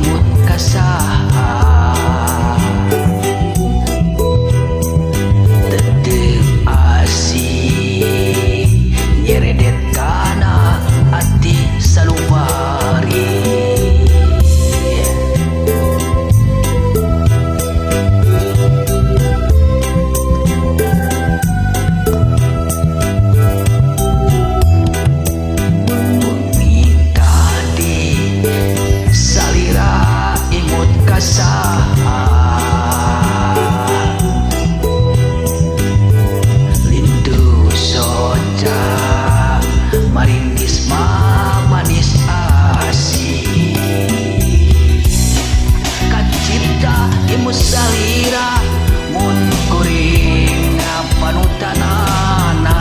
Imut ka saha tetep asih nyeredet kana ati salubari. Wengi tadi salira imut ka saha lindu soca maringgis mamanis asih kacipta imut salira mun kuring panutanana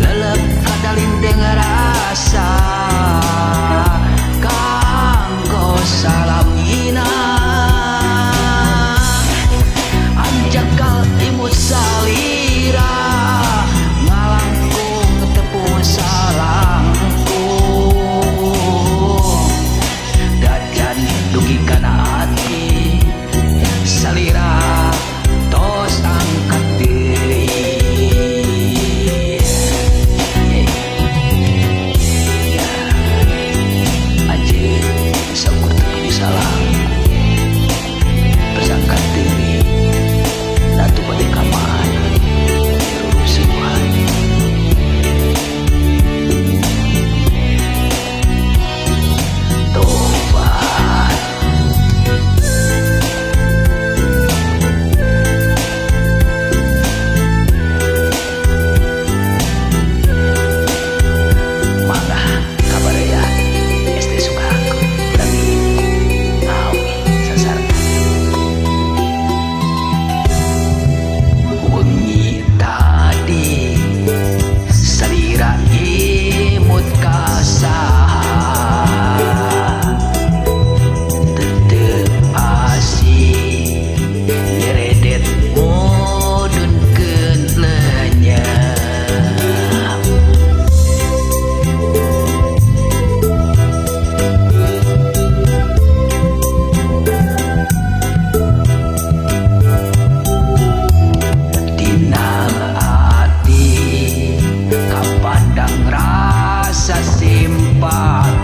lelep kadalindeng rasa kanggo salamina anjakal imut salira ngalangkung tepung salangkung dajan dugi kana ati salira tos angkat deui. Ya, anjeun saukur teu salah tersangkat deui datu bade ka mana rusuhan. Tobat. Mangga kabaraya SD Sukaku Kami Awi sasarna. Wengi tadi salira imut ka saha tetep asih nyeredet mudunkeun lenyap. Dina ati kapandang rasa simpati.